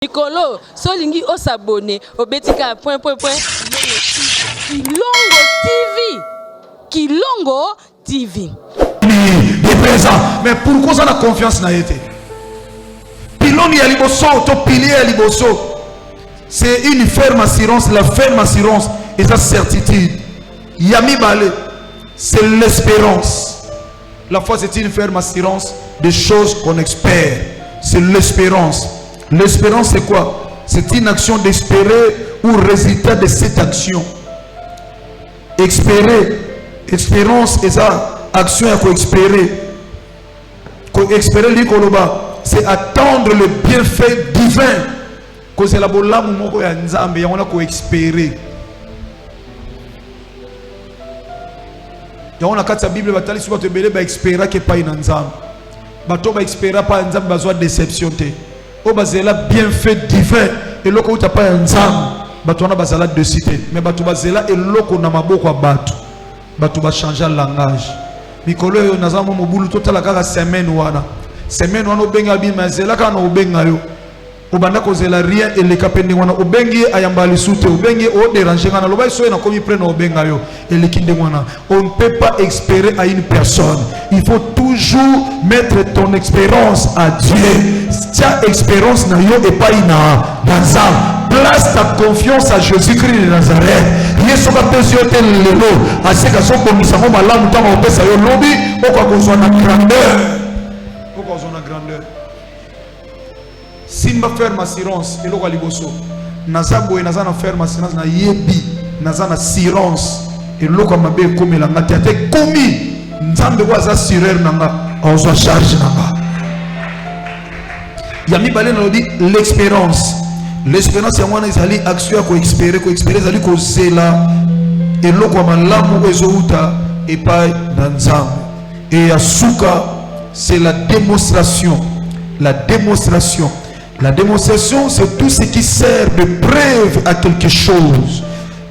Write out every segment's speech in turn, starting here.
Mikolo so olingi o s'abonner obeti kaka point point point Kilongo TV Kilongo TV de présent. Mais pourquoi ça na confiance na ye te? Pylône ya liboso to pilier ya liboso, c'est une ferme assurance. La ferme assurance eza certitude. Ya mibale, c'est l'espérance. La foi, c'est une ferme assurance des choses qu'on espère. C'est l'espérance. L'espérance, c'est quoi? C'est une action d'espérer ou résultat de cette action. Espérer, espérance eza action ya koespérer. Koespérer likoloba, c'est attendre le bienfait divin. Kozela bolamu moko ya Nzambe, yango na koespérer. Yango na kati ya Bible batalisi bato ebele baexperaki epai na Nzambe. Bato baexpera epai ya Nzambe bazwa déception te. Oyo bazela bienfait divin, eloko euta epai ya Nzambe, bato wana bazala déçu te. Mais bato bazela eloko na maboko ya bato, bato bachange langage. Mikolo oyo naza mwa mobulu, totala kaka semaine wana. Semaine wana obenga bima, zela kaka na obenga yo. Obanda kozela rien, eleka mpe ndenge wana. Obengi ye, ayamba lisu te. Obengi ye, odéranger nga. Naloba soki nakomi prêt na obenga yo, eleki ndenge wana. On ne peut pas espérer à une personne, il faut toujours mettre ton espérance à Dieu. Tia espérance na yo epai na Nzambe. Place ta confiance à Jésus-Christ de Nazareth. Ye soki apesi yo te lelo, aseka azobongisa yango malamu. Ntango akopesa yo lobi, okoka kozwa na grandeur, okoka kozwa na grandeur. Simba ferme assurance. Eloko ya liboso, naza boye, naza na ferme assurance, nayebi naza na assurance, eloko ya mabe ekomela nga te. Ata ekomi, Nzambe oyo aza assureur na nga azwa charge na nga. Ya mibale, nalobi l'espérance. L'espérance yango wana ezali action ya koespérer. Koespérer ezali kozela eloko ya malamu oyo ezowuta epai na Nzambe. Et ya suka, c'est la démonstration. La démonstration, la démonstration, c'est tout ce qui sert de preuve à quelque chose.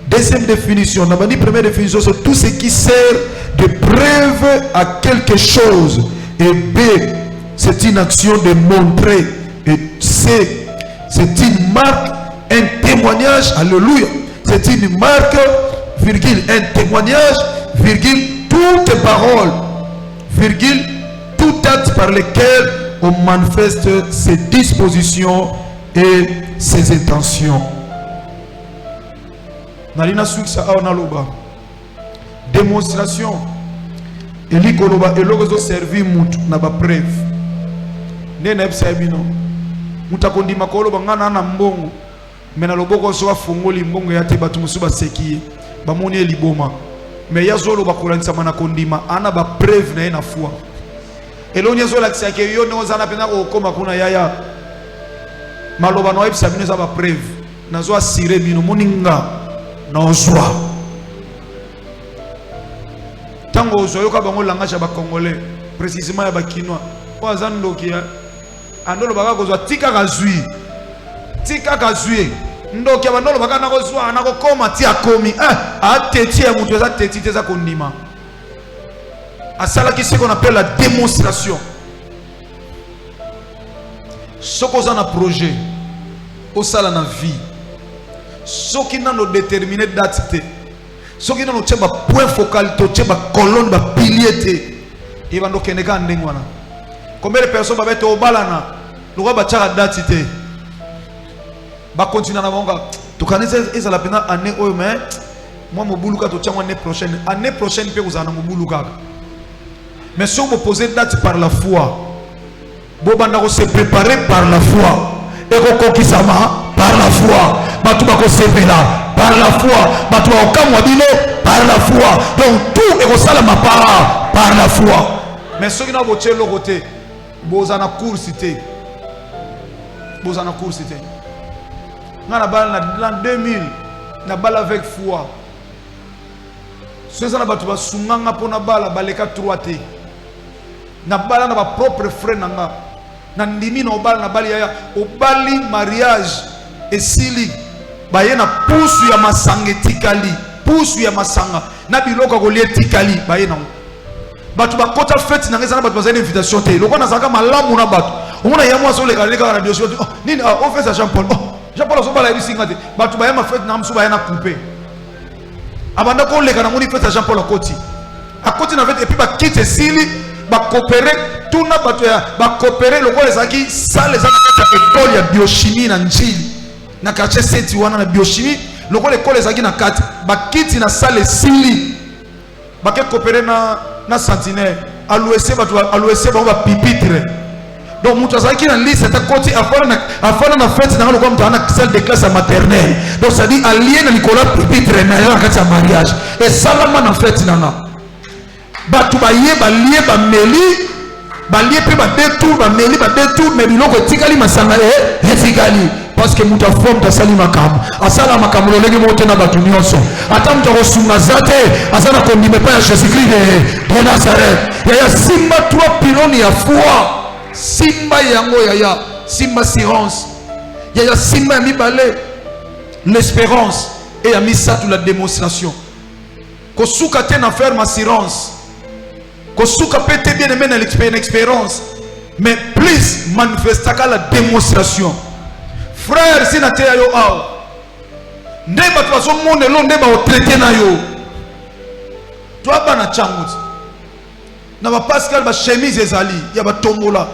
Deuxième définition, on a dit première définition, c'est tout ce qui sert de preuve à quelque chose. Et B, c'est une action de montrer. Et C, c'est une marque, un témoignage, alléluia. C'est une marque, virgule, un témoignage, virgule, toute parole, virgule, tout acte par lequel on manifeste ses dispositions et ses intentions. Nalina sukisa awa, naloba démonstration eli koloba eloko ezoservir mutu na bapreuve. Nde nayebisa ya bino, mutu akondima koloba nga na mbongo, mais na loboko so afungoli mbongo ya te, bato mosusu baseki ye, bamoni ye liboma. Mais ye azoloba kolandisama na kondima, ana bapreuve na ye na foi. Eloko nyonso ezolakisaka yo ndenge oza na mpenza kokóma kuna. Yaya, maloba na oyebisa bino eza bapreuve. Nazo assurer bino, moni nga nazwa. Ntango ozwa, yoka bango langage ya Bacongolais, précisément ya Bakinois: oyo aza ndoki. Andolobaka kozwa, tikaka zwi, tikaka zwi. Ndoki ya bandolobaka nakozwa, nakokoma ti akomi. Ateti ya moto eza teti te, eza kondima. Asalaki ce qu'on appelle la démonstration. Soki oza na projet osala na vie, soki nano détermine date te, soki nano otie bapoint focal te, otie bacolonne, bapilier te, ebanda okende kaka ndenge wana. Combien de personnes babete obalana lokwa batiaka date te, bakontinue na bango kaka: tokanisi ezala mpenza année oyo, mais mwa mobulu kaka, totiango année prochaine. Année prochaine mpe kozala na mobulu kaka. Mais soki bopose date par la foi, bobanda kose préparer par la foi, ekokokisama par la foi. Bato bakosepela par la foi, bato bakokamwa bino par la foi. Donc tout ekosalama par la foi. Mais soki na botie eloko te, boza na course te, boza na course te. Nga na bala na l'an 2000, na bala avec foi. So eza na bato basunganga mpo na bala, baleka 3 te. Na bala na bapropre frère na nga. Na ndimi na obala na bali. Yaya, obali, mariage esili, baye na pusu ya masanga etikali, pusu ya masanga na biloko ya kolia etikali, baye nango. Bato bakota fête na ngai, eza na bato bazali na invitation te. Lokola nazalaka malamu na bato, Omona ya mwasi oleka leka kaka na biosi oh, nini ah, ofesa Jean Paul. Oh, Jean Paul azobala yebisi nga te. Bato baya ma fête na mosusu baya na coupe. Abanda koleka na moni fête ya Jean Paul akoti. Akoti na fête et puis bakiti esili bakopere tuna bato ya bakopere lokola ezalaki salle eza na kati ya ekole ya biochimie na Njili na quartier seti wana na biochimie lokola ekole ezalaki na kati bakiti na salle esili bake coopérer na na sentinelle alouese bato alouese bango bapipitre donc moto azalaki na liste ata koti afanda na fete nanga lokola moto aza na salle de classe ya maternelle donc cestadire alie na likolo ya pipitre na yo na kati ya mariage esalama na fete nanga bato baye balie bameli balie mpe badetu bameli badetu me biloko etikali masanga e etikali parce que moto afo moto asali makambo asala makambo lolenge moko te na bato nyonso ata moto akosunga aza te aza na kondima epai ya jésus christ de, de nazareth yaya simba trois pilone ya foi simba yango yaya simba sirance yaya simba ya mibale l'espérance et ya misato la démonstration kosuka te na ferme assurance Kosuka pe te bien aimé na l'expérience mais plus manifestaka la démonstration. Frère si na teya yo awa nde bato bazomona elo nde baotraite na yo toa bana cango ti na bapascal bachemise ezali ya batombola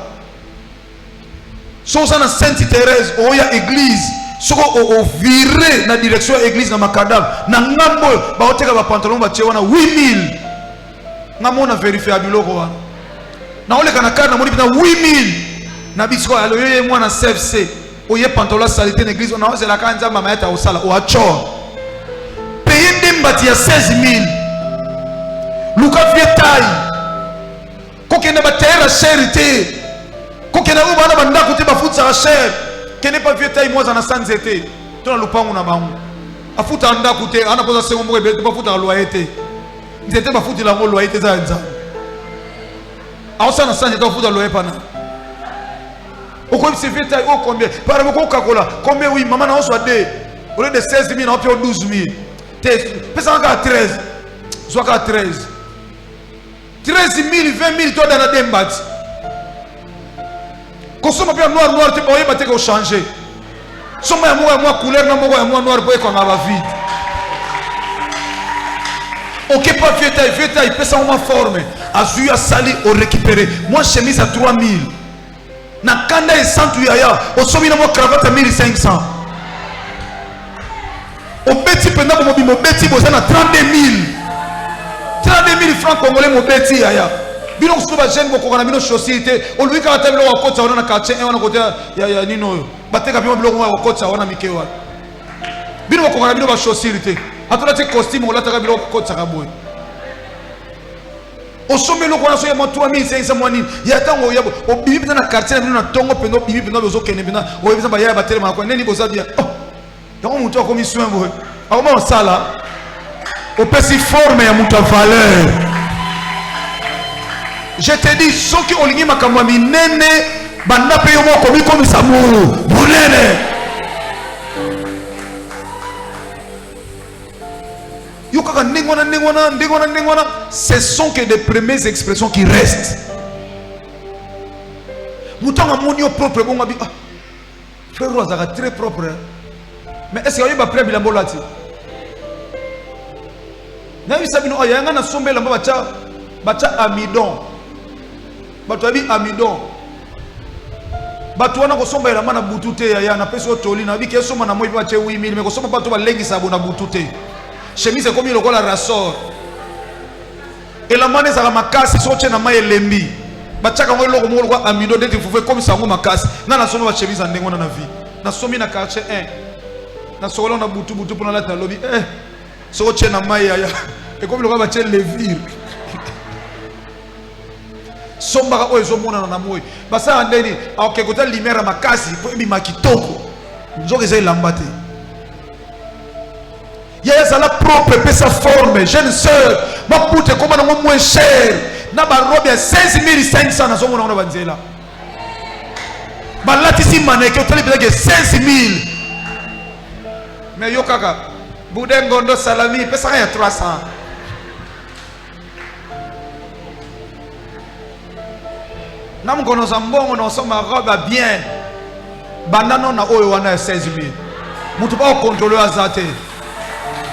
soki oza na sainte thérèse oya église soki ovire na direction ya église na makadam na ngambo oyo baoteka bapantalon batie wana 8000 nga mona verifie ya biloko wana naoleka na kare namoni mpena 8000 na biso alo yo ye mwana cfc oye pantalon salite na église naozelaka nzambe amayata osala oacor paye nde mbati ya 16000 luka vie taille kokende batayera chere te kokende oyo bana bandako te bafutisaka chere kende pa vie taille mwaza na sa nzete to na lupangu na bango afutaka ndako te ana mpoza sengo moko ebele te bafutaka loyer te nzete bafutela yango loyer te eza ya nzambe aosala na sa nzete afuta loyer pana okoyebisa vie taille oyo combien par bokokakola combien oui mama na ozwa de au lieu de 16 000 na opia 12 000 te pesaka kaka 13 zwa kaka 13 13 000 20 000 to dana dembati kosomba mpe ya noir noir te oyeba te kochange somba ya moko ya mwa couleur na moko ya mwa noir mpo ekanga bavide okepa vieux taille vieux taille pesa mwa forme azwi asali orécupere mwa chemise ya 3000 na kanda esantu yaya osombi na mwa cravate ya 1500 obeti mpenza bomobimba obeti boza na 32000 32000 francs congolais mobeti yaya bino kususu bajeune bokoka na bino chaussure te oluki kaka ta biloko akotisa wana na quartier 1 wana kote ya nini oyo bateka bino biloko moko akotisa wana mike wana bino bokoka na bino bachaussure te atolati costume olataka biloko kokotisaka boye osombi eloko wana soki mwa 3500 mwa nini ya ntango oya obimi mpenza na quartier na bino na ntongo mpenza obimi mpenza ozokende mpenza oyebi mpenza bayaya batelemaka kwa nini boza bien oh yango moto akomi soin boye akoma kosala opesi forme ya moto ya valeur je te dis soki olingi makambo ya minene banda mpe yo moko omikomisa monene yo kaka ndenge wana ndenge wana ndenge wana ndenge wana ce sont que des premières expressions qui restent moto yango amoni yo propre bongo abi ah, frère oyo azalaka très propre mais est ce que oyeba prix ya bilamba olati nayebisa bino oyo yanga nasomba elamba batya batya amidon bato yabi amidon bato wana kosomba elamba na butu te yaya napesi yo toli nayebi ke esomba na moi mpe batye 8000 me kosomba bato balengisa bo na butu te chemise ekomi lokola rasor elamba wana ezalaka makasi soki otye na mai elembi batiaka yango eloko moko lokola amido ndeti fufu ekomisa yango makasi ngai nasomba bachemise ya ndenge wana na vie nasombi na quartier 1 nasokola na butu butu mpo nalati nalobi eh soki otye na mai yaya ekomi lokola batye levure sombaka oyo ezomonana na moi basala ndeni aoke kota lumière ya makasi mpo ebima kitoko nzoka eza elamba te yaya zala propre pesa forme jeune sœur maputa ekoma nango moins cher na barobe ya 16500 nazomona ngo na banzela balatisi maneke otali mpenza ke 16000 mais yo kaka bude ngondo salami pesaka ya 300 Nga mokolo nazwa mbongo na osomba robe ya bien. Banda no na oyo wana ya 16 000. Moto mpo akontrole aza te.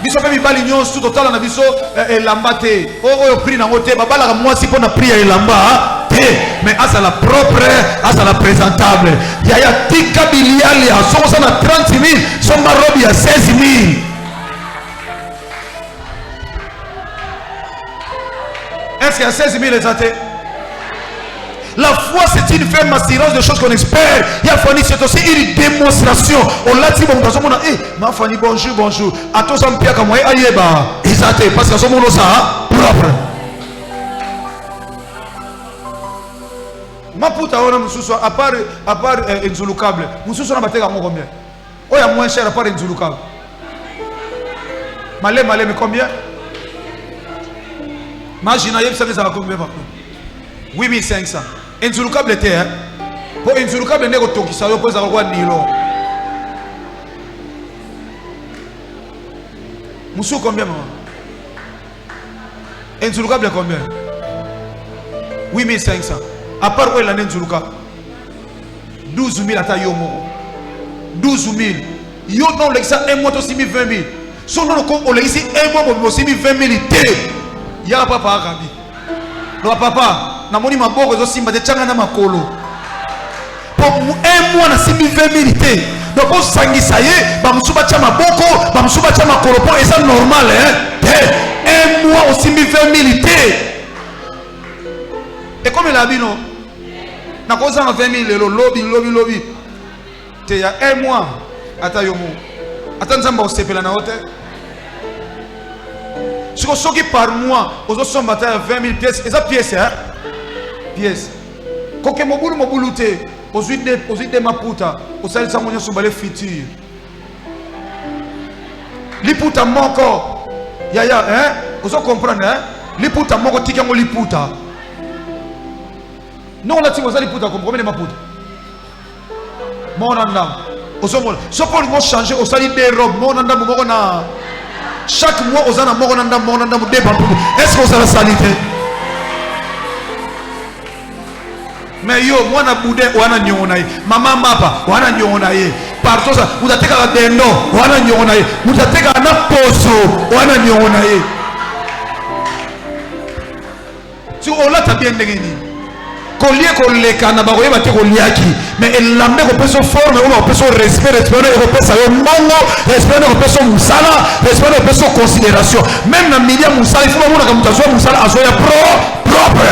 Biso mpe mibali nyonso totala na biso eh, elamba te. Oyo prix nango te. Babalaka mwasi mpo na prix ya elamba te. Mais azala propre, azala présentable. Yaya tika bilialia. Soki oza na 30 000, somba robe ya 16 000. Est-ce qu'il y a 16 000 eza te? La foi, c'est une ferme assurance de choses qu'on espère. Ya Fanny, c'est aussi une démonstration. Olati bon azomona, eh, ma Fanny, bonjour, bonjour. Atoza mpiaka moye ayeba. Eza te parce que azomona ça propre. Maputa wana mususu à part à part euh, enzulukable. Mususu na bateka ngo combien? Oyo ya moins cher à part enzulukable. Maleme maleme combien? Majina yebisa ezala combien papa? 8500. Enzulukable te hein? Po enzulukable nde kotokisa yo po ezala kwa nilo. Musu combien maman? Enzulukable combien? 8500. À part oyo elanda enzuluka 12 000 ata yo moko 12 000 yo na olekisa un mois tosimbi 20 000 so nono ko olekisi un mois mobimba osimbi 20 000 te yaka papa akabi loba papa namoni maboko ezosimba te tyanga na makolo po un mois nasimbi 20 000 te donc osangisa ye bamosusu batya maboko bamosusu batya makolo mpo eza normal hein? te un mois osimbi 20 000 te ekomela bino nakozanga 20 000 lelo lobi lobi lobi te ya un mois ata yo moko ata nzambe akosepela na yo te siko soki par mois ozosomba ata ya 20 000 pièce eza pièce hein? pièce koke mobulu mobulu te ozwi de ozwi de maputa osalisa yango nyonso bale futur liputa moko yaya hein? ozo comprendre hein? liputa moko tiki yango liputa ndongo olati oza liputa komene maputa moko na ndambo ozomona soki olingi ochange osali de robe moko na ndambo moko na chaque mois oza na moko na ndambo moko na ndambo de bampuku est ce que ozala sali te mais yo mwana boudin wana niongo na ye mama mapa wana niongo na ye partout oza moto atekaka dendo wana niongo na ye moto atekaka na poso wana niongo na ye Si olata bien ndenge nini? Kolie kolekana bakoyeba te koliaki mais elamba ekopesa yo forme oyo bakopesa yo respect respect wana ekopesa yo mbongo respect wana ekopesa yo mosala respect wana ekopesa yo considération meme na milia mosala ifo bamonaka moto azwa mosala azwa ya pro propre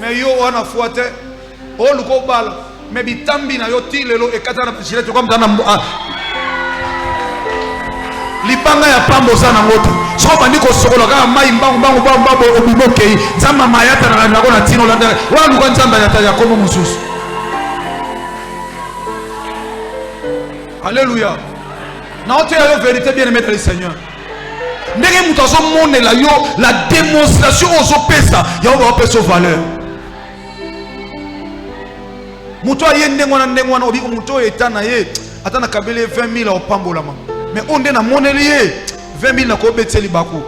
mais yo wana foi te oluka obala mais bitambi na yo ti lelo ekata na gilete lokola moto na ah. libanga ya pamba oza nango te soki obandi kosokola kaka mai mbangu mbangu mbangu mbangu obima okei nzambe amayata na nako na ntina olanda wana luka nzambe ayata ya kombo mosusu alleluya naoteya yo verité bien aimé dans le seigneur ndenge moto azomonela yo la démonstration oyo ozopesa yango baopesa yo valeur moto aye ndenge wana ndenge wana obiki moto oyo eta na ye ata nakabeli ye 20 000 aopambolama mais oyo nde namoneli ye 20 000 nakobetisa libaku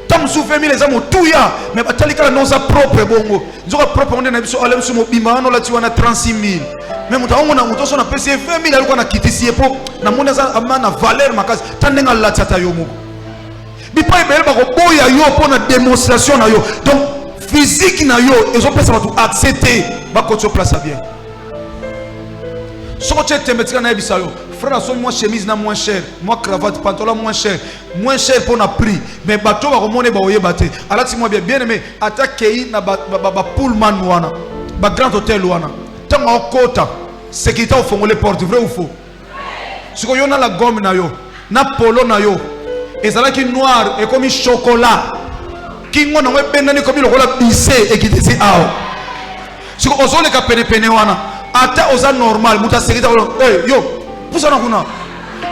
ntango mosusu 20 000 eza motuya mais batali kaka nde oza propre bongo nzoka propre ngo nde na biso ale biso mobimba wana olati wana 36 000 mais moto aongo na moto oso napesi ye 20 000 aluka nakitisi ye mpo namoni aza ama na valeur makasi ta ndenge alati ata yo moko bipai ebele bakoboya yo mpo na démonstration na yo donc physique na yo ezopesa bato accès te bakoti yo place ya bien soki otie tembe tika nayebisa yo frère asombi mwa chemise na moins cher mwa cravate pantalon moins cher moins cher mpo na prix mais bato bakomona bakoyeba te alati mwa bien bien aimé ata kei na bapullman wana bagrand hotel wana ntango akokota sécurité ofongole porte vrai ou faux sikoyo yo na la gomme na yo na polo na yo ezalaki noir ekomi chocolat kingo nango ebendani ekomi lokola bise ekitisi awa siko ozoleka penepene wana ata oza normal moto asekita hey, yo pusana kuna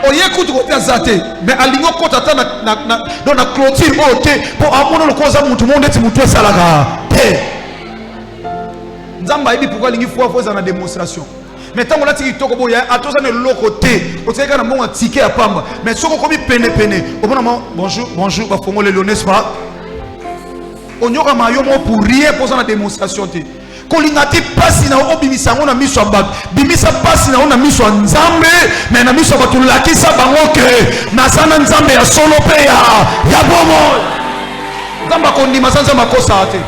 oye kutu kote aza te mais alingi okota ata na, na, na, na, na clôture oyo te mpo amona lokola oza motu moko ndeti motu esalaka te nzambe ayebi pourkui alingi foi fo ezala na démonstration mais ntango olati kitoko boye ata oza na eloko te otikali kaka na mbongo ya tike ya pamba mais soki okomi penepene omona ma bonjour bonjour bafongoleli yo n'est-ce pas Onyokama yo moko pour rien mpo oza na démonstration te. Kolinga te mpasi na yo obimisa yango na miso ya bato. Bimisa mpasi na yo na miso ya Nzambe, me na miso ya bato lakisa bango ke naza na Nzambe ya solo mpe ya ya bomoi. Nzambe akondima, aza Nzambe akosaka te.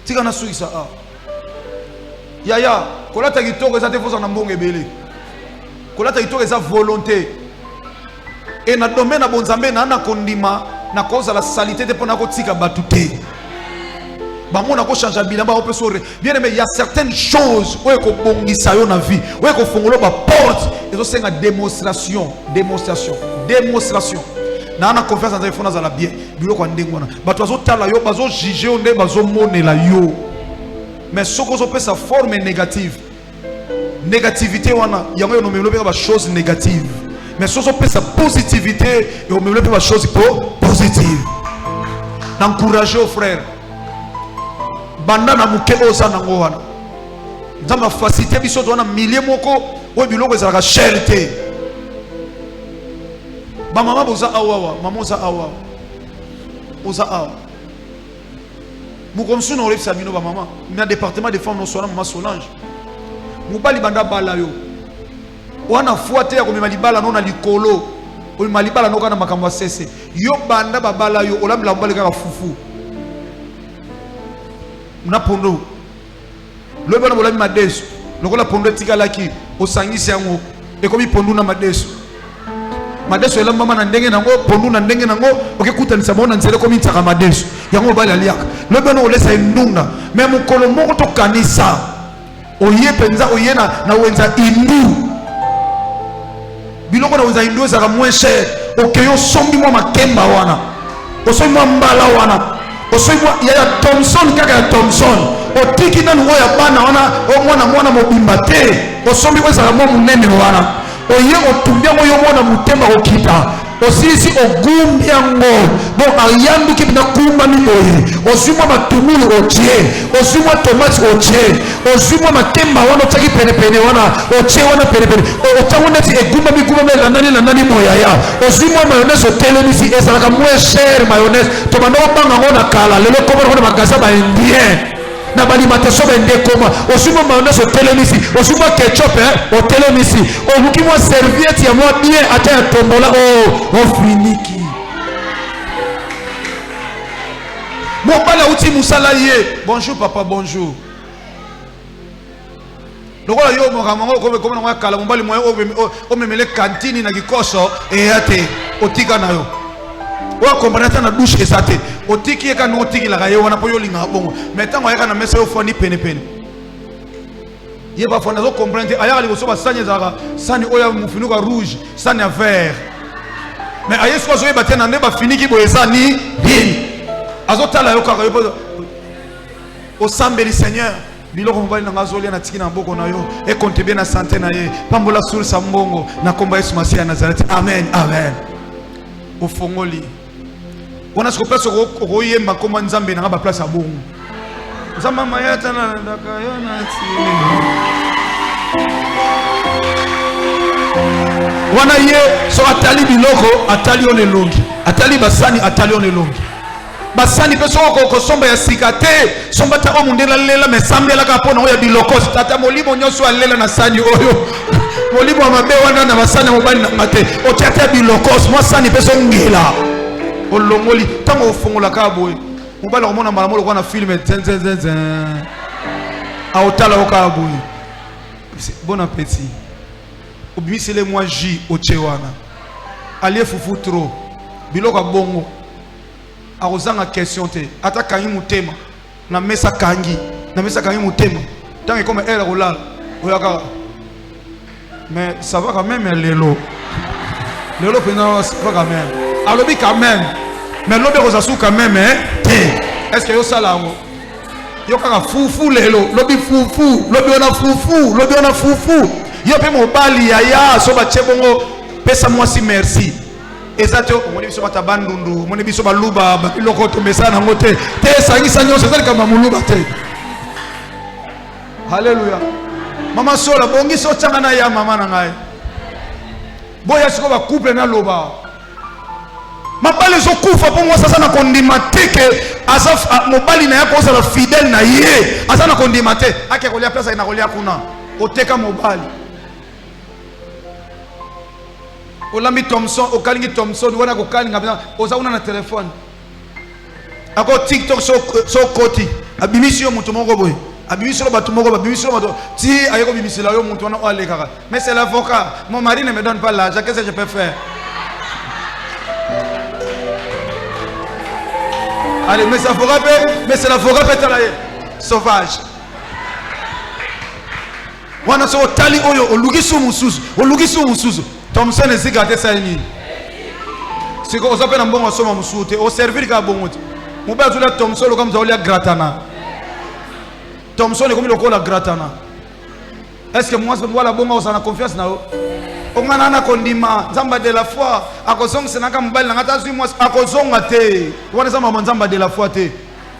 Tika nasukisa awa. Yaya, kolata kitoko eza te fozala na mbongo ebele. Kolata kitoko eza volonté. E na domaine na bonzambe na na kondima na kozala salite te pona kotika bato te. Bango ko changer bilamba ope sore. Bien aimé, il y a certaines choses oyo ekobongisa yo na vie, oyo ekofongola ba porte, ezosenga démonstration, démonstration, démonstration. Na na confiance na Nzambe fo nazala bien. Biloko ya ndenge wana. Bato bazotala yo, bazo juger yo nde bazomonela yo. Mais soki ozopesa forme négative, négativité wana yango enomemelo mpe ba chose négative. Mais soki ozopesa positivité, ekomemelo mpe ba chose po positive. Na encourager yo frère, banda na moke oyo oza nango wana. Nzambe afacilité biso toza na milieu moko oyo biloko ezalaka cher te. Bamama boza awa awa, mama oza awa, oza awa. Mokolo mosusu na olebisa bino bamama na département de femmes noswana mama Solange, mobali banda bala yo wana foi te ya komema libala no na likolo, omema libala no kaka na makambo ya sese. Yo banda babala yo olambela mobali kaka fufu na pondo, lobi wana bolami madesu lokola pondo etikalaki osangisi yango ekomi pondu na madesu. Madesu elambama na ndenge nango, pondu na ndenge nango, okekutanisa bango na nzela ekomi nsaka madesu yango mobali aliaka. Lobi wana olesa ye ndunda, me mokolo moko tokanisa oye mpenza oye na, na wenza indu, biloko na wenza indu ezalaka moins cher. Okei osombi mwa makemba wana, osombi mwa mbala wana, osombi mwa ya, ya Thomson, kaka ya Thomson, otiki nanu oyo ya bana wana, o mwana mwana mobimba te, osombi oyo ezalaka mwa monene wana, oye otumbi yango yo mwana motema kokita, osilisi ogumbi yango bon ayanduki mpenza kumbami boye, ozwi mwa matungulu otie, ozwi mwa tomate otie, ozwi mwa makemba wana otiaki penepene wana, otie wana penepene, otiango neti egumbami gumbami elandani elandani moyaya, ozwi mwa mayonnaise otelemisi, ezalaka moins cher mayonnaise, tobanda kobanga yango na kala, lelo ekoma na magasin ba indien na balimentation bende ekoma. Ozwi mwa mayonnaise otelemisi, ozwi mwa ketchup otelemisi, oluki mwa serviette ya mwa bien ata ya tombola o ofiniki. Mobali auti mosala ye, bonjour papa, bonjour. Lokola yo makambo yango okomi ekoma nango ya kala, mobali moyen omemele kantini na kikoso eya te, otika na yo oyo akompane ata na douche eza te, otiki ye kaka otikilaka ye wana mpo yo olingaka bongo. Mais ntango ayaka na mesa yo ofandi penepene, ye bafandi azokomprendre te, ayaka liboso basani ezalaka sani oyo ya mofinuka rouge, sani ya vert, mais aye soki azoyeba te na nde bafiniki boye eza ni nini, azotala yo kaka yo mpo osambeli Seigneur, biloko mobali na nga azolia natiki na maboko na yo, econtribue na sante na ye, pambola source ya mbongo na komba Yesu Masiya ya Nazareti, amen amen. Ofongoli wana siko place okoyemba komba Nzambe na nga ba place ya bongo, Nzambe mayata na landaka yo na tili wana ye so atali biloko, atali yo na elongi, atali basani, atali yo na elongi basani mpe soki okoki kosomba ya sika te, somba ata oyo mondele alela, me sambelaka mpo na oyo ya biloko. Tata molimo nyonso alela na sani oyo, molimo ya mabe wana na basani ya mobali na nga te, otia te ya biloko mwa sani mpe songela olongoli. Ntango ofongolaka boye, mobali akomona mbala moko lokola na filme zenzenzenzen, aotala yo kaka boye, bon appétit. Obimisele mwa jus otie wana, alie fufu trop, biloko ya bongo akozanga question te, ata kangi motema na mesa, kangi na mesa, kangi motema. Ntango ekoma heure ya kolala, oyaka mais ça va quand même lelo, lelo mpenza ça va quand même, alobi quand même, mais lobi akozala su quand même te. Est ce que yosala yango yo kaka fufu lelo, lobi fufu, lobi wana fufu, lobi wana fufu? Yo mpe mobali yaya, so batie bongo, pesa mwasi merci. Eza te omoni biso bata bandundu, omoni biso baluba, biloko tomesana yango te te, esangisa nyonso, eza likambo ya moluba te. Haleluya. Mama Sola, bongisa otyanga na ya mama na ngai. Boya sikoyo bacouple naloba. Mabala ezokufa mpo mwasi aza na kondima te ke aza mobali na ye akozala fidèle na ye, aza na kondima te, ake kolia place na kolia kuna, oteka mobali. Olambi Thomson, okalingi Thomson wana kokalinga mpenza, oza kuna na telefone ako TikTok, so okoti abimisi yo moto moko boye, abimisi yo bato moko, babimisi yo bato ti aye kobimisela yo moto wana oyo alekaka. Mais c'est l'avocat, mon mari ne me donne pas l'argent, qu'est-ce que je peux faire? Allez, mais c'est l'avocat, mais c'est l'avocat, peut tala ye sauvage wana. Soki otali oyo oluki su mosusu, oluki su mosusu, Thomson ezika te. Esali nini sikoyo? Oza mpe na mbongo asomba mosusu te, oservir kaka bongo te. Mobali azolia Thomson lokola moto aolia gratana. Thomson ekomi lokola gratana. Est ce que mwasi mobali abonga ozala na confiance na yo? Ongana na kondima Nzambe de la foi akozongiselaka mobali na nga ata azwi mwasi, akozonga te. Wana eza mama Nzambe de la foi te.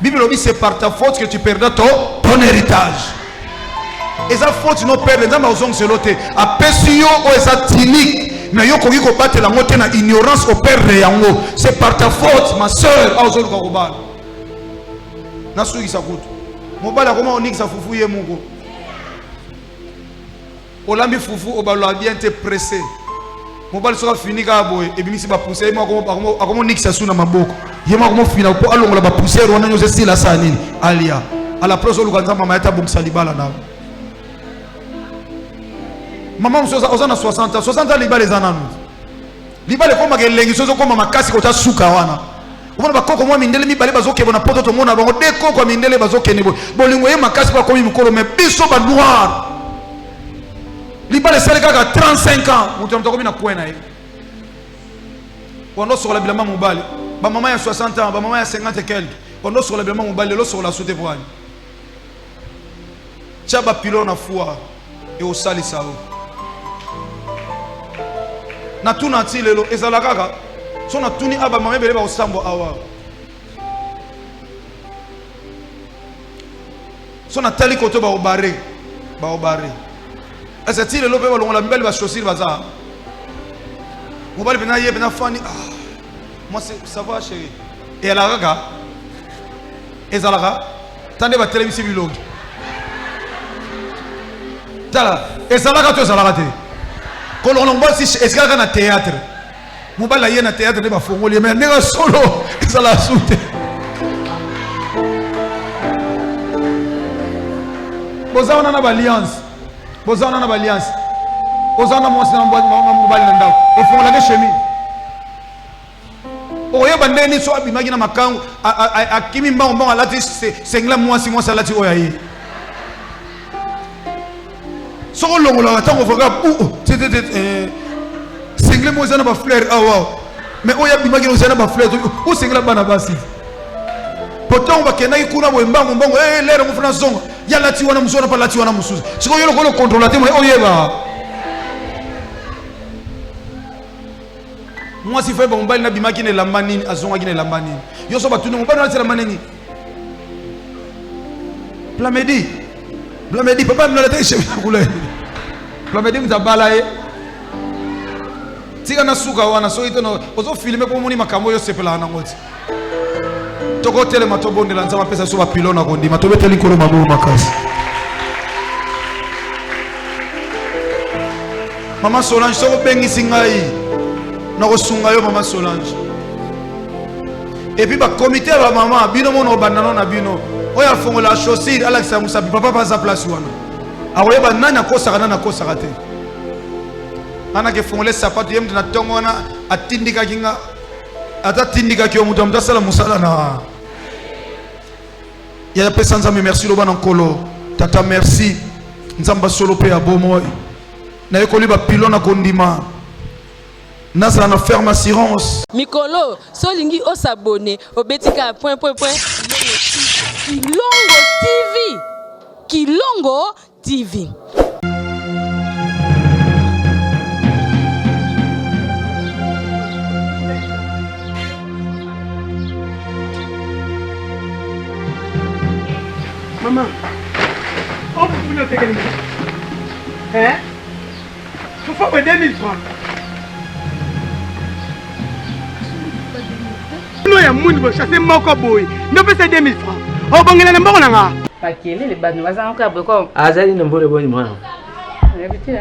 Bible elobi c'est par ta faute que tu perdras ton héritage. Eza faute no perdre, Nzambe akozongisela te. Apesi yo oyo eza tunique, mais yo okoki kobatela yango te, na ignorance operdre yango. C'est par ta faute, ma sœur. Awa ozoluka kobala, nasukisa kutu mobali akoma konikisa fufu ye moko. Olambi fufu, obalola bien te, pressé. Mobali soki afini kaka boye, ebimisi bapoussière, ye moko akomonikisa su na maboko, ye moko akomofina mpo alongola bapoussière wana nyonso, esila asala nini? Alia. À la place oluka Nzambe mama ete abongisa libala na yo. Mama mosusu oza na 60 ans, 60 ans, libala eza nanu. Libala ekomaka elengi soki ozokoma makasi kota suka wana. Omona bakoko mwa mindele mibale bazokende na poto, tomona bango de koko ya mindele bazokende boye, bolingo ye makasi, bakomi mikolo. Mais biso banoir, libala esali kaka 35 ans, moto ya moto akomi na coin na ye. Wanda osokola bilamba mobali, bamama ya 60 ans, bamama ya 50 et quelque, wanda osokola bilamba mobali, lelo osokola su te. Po ani tia bapilo na foi ekosalisa yo. Natuna ti lelo ezala kaka so natuni a bamama ebele bakosambwa awa. So natali koto baobare baobare ese ti lelo mpe balongola mibali bachaussure, baza mobali mpena ye mpena fani. Ah, moi ça va chérie, eyalaka kaka, ezalaka ta nde batelemisi bilongi. Tala, ezalaka to ezalaka te? Kolongola mobali si ezikalaka na théâtre, mobali aye na théâtre nde bafongoli ye, mais ndenge solo ezala su te. Boza wana na baalliance, boza wana na baalliance, oza wana mwasi na mobali na ndako, ofongolaka chemise, okoyeba ndenge nini so abimaki na makangu, akimi mbango mbango, alati sengla mwasi, mwasi alati oyo aye. Soki olongolaka ntango ofaka sengle moko eza na bafleur awa, mais oyo abimaki eza na bafleur, osengela bana basi po ntango bakendaki kuna boye mbango mbango, lere ngo fana zonga, ye alati wana, mosusu wana mpe alati wana mosusu. Sikoyo yo lokola okontrola te, moye oyeba mwasi fo yeba mobali nabimaki na elamba nini, azongaki na elamba nini. Yo so batuni mobali alati elamba nini? Plamedi, Plamedi, papa mino alataki chemise ya couleur. Plamedi moto abala ye. Tika na suka wana, soki te ozofilme mpo omoni makambo oyo osepelaka nango ti. Tokotelema, tobondela Nzambe apesa biso bapilo na kondima. Tobeteli Nkolo maboko makasi. Mama Solange, soki obengisi ngai, nakosunga yo. Mama Solange, et puis bakomite ya bamama, bino mona obandano na bino, oyo afongola chaussure alakisa mosapi, papa baza place wana, akoyeba nani akosaka, nani akosaka te. Anaki efongole sapato ye moto na ntongo wana atindikaki nga, ata atindikaki yo moto ya moto asala mosala na ya pesa Nzambe merci. Loba na Nkolo: Tata, merci, Nzambe asolo mpe ya bomoi. Nayekoli bapilo na kondima, nazala na ferme assurance. Mikolo so olingi osabone, obeti kaka point point point Kilongo TV, Kilongo TV. Mama, oh, vous ne faites Hein? Faut faire 2000 francs. vino ya mwindu boye chasse moko boye nde opesa 2000 francs obongela na mbongo na nga. Makelele bano baza noko boye ko. Azali na mbole boni mwana. Nayebi te.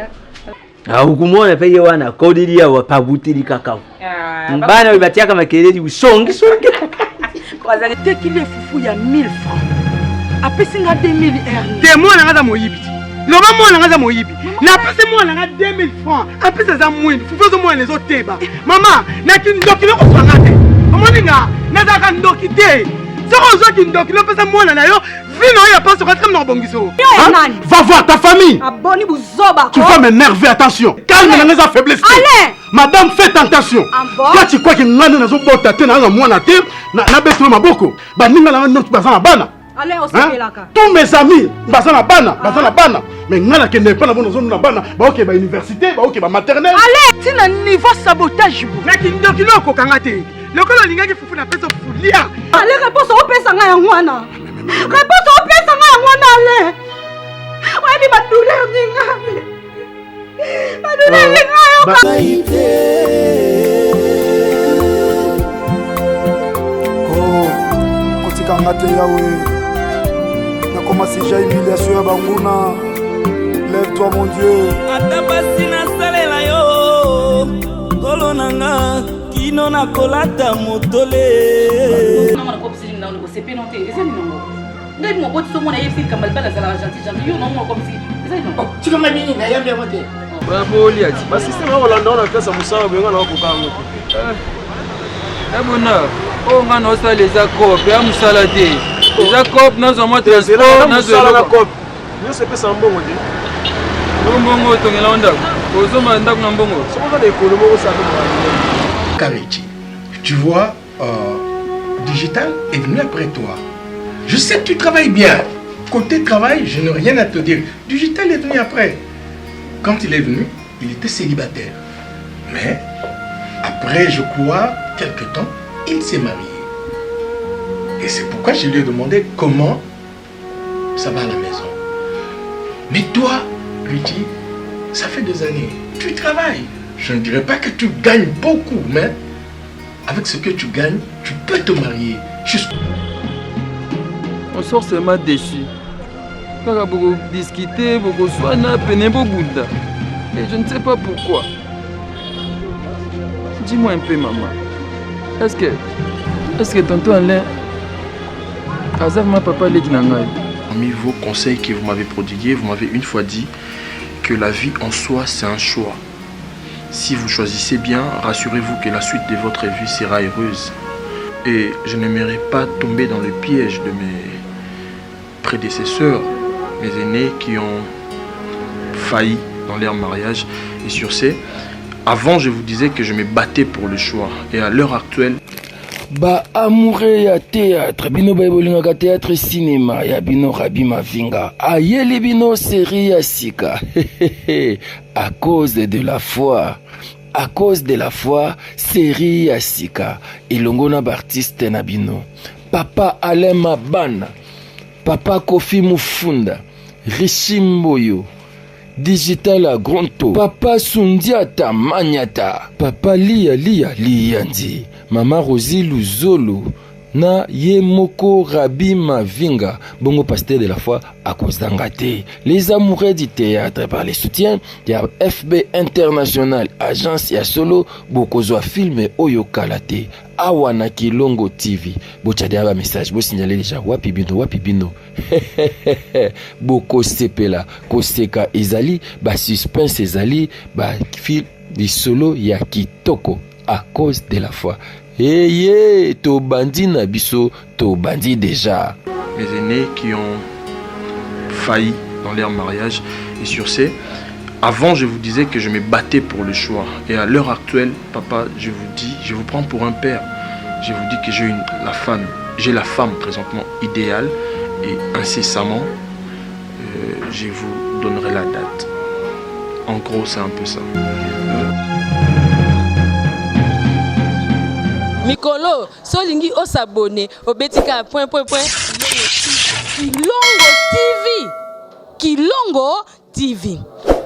Aukumona pe ye wana kodili awa pabutili kaka. Ah, Bana oyo batiaka makelele usongi songi. Bazali tekili fufu ya 1000 francs apesi nga 2000 r te mwana nga aza moyibi ti loba mwana nga aza moyibi napesi mwana nga 2000 francs apesi aza mwindu fufu ezomwana ezoteba mama na kindoki lokozwa nga te omoni nga nazalaka ndoki te soki ozwa kindoki lopesa mwana na yo vino oyo ya pasi okatika na kobongisa Hein? Va voir ta famille. Aboni buzoba Tu vas m'énerver, attention. Calme na nga faiblesse. Alain. Madame, faites attention. Ah bon? Toi, tu crois que nga nde nazobota te na mwana te na na beto maboko. Baninga na nga baza na bana. Alain Hein? osepelaka. Tous mes amis baza na bana, baza na bana. Mais nga nakende epai na bango nazomona bana, baoke ba université, baoke ba maternelle. Alain ntina niveau sabotage bo na kindoki lo okokanga te lokola olingaki fufu na pesa fufu lia. Alain réponse opesa nga yango wana. Réponse opesa nga yango wana Alain. Oyebi ba douleur ninga. Ba douleur ninga yo. Oh, kotika nga te yawe nakoma sija humiliation ya banguna. Lève toi, mon Dieu. Ata pasi nasalela yo nkolo na nga kino nakolata motole. Ngai moboti so mona yebisi likambo libala azalaka gentil gentil yo naomona komisi eza nini? Tikanga nini nayambi yango te. Babolia ti. Basystème akolanda wana pesa mosala boyenga na okoka yango te. Ebona oyo ngai naosala eza coop ya mosala te, eza coop nazwa mwa transport nazwa mosala na eloko. Coop nyonso epesa mbongo te. Oyo mbongo otongela ndako, ozomba ndako na mbongo. Soki oza na économie okosala. Karichi, tu vois, Digital est venu après toi. Je sais que tu travailles bien. Côté travail, je n'ai rien à te dire. Digital est venu après. Quand il est venu, il était célibataire. Mais après, je crois, quelque temps, il s'est marié. Et c'est pourquoi je lui ai demandé comment ça va à la maison. Mais toi, Richie, ça fait 2 années. Tu travailles. Je ne dirais pas que tu gagnes beaucoup, mais avec ce que tu gagnes, tu peux te marier. Juste On sort seulement déçu kaka bokodiscuter, bokoswana pene bobunda et je ne sais pas pourquoi. Dis-moi un peu, maman, est-ce que tonton Alain aza vraiment papa leki na ngai? Parmi vos conseils que vous m'avez prodigués, vous m'avez une fois dit que la vie en soi, c'est un choix. Si vous choisissez bien, rassurez-vous que la suite de votre vie sera heureuse. Et je n'aimerais pas tomber dans le piège de mes prédécesseurs, mes aînés qui ont failli dans leur mariage. Et sur ce, avant je vous disais que je me battais pour le choix. Et à l'heure actuelle, Baamoureux ya théâtre, bino baye bolingaka théâtre, cinéma ya bino, Rabi Mavinga ayeli bino série ya sika, À cause de la foi. À cause de la foi, série ya sika elongo na baartiste na bino, papa Alain Mabana, papa Kofi Mufunda, Richi Mboyo, Digital Gronto, papa Sundiata Manyata, papa Lia Lia Liandi, mama Rosi Luzolo na ye moko Rabi Mavinga. Bongo pasteur de la foi akozanga te. Les amoureux du théâtre, par les soutiens ya FB International, agence ya solo, bokozwa film oyo kala te awa na Kilongo TV. Botya deya bamessage, bosignale deja wapi bino, wapi bino. Bokosepela koseka, ezali basuspense, ezali bafil lisolo ya kitoko. À cause de la foi, eye tobandi na biso, tobandi déjà. Mes aînés qui ont failli dans leur mariage. Et sur ce, avant je vous disais que je me battais pour le choix. Et à l'heure actuelle, papa, je vous dis, je vous prends pour un père. Je vous dis que j'ai la femme, j'ai la femme présentement idéale et incessamment, je vous donnerai la date. En gros, c'est un peu ça. Mikolo so olingi osabonner, obeti kaka point point point Kilongo TV, Kilongo TV.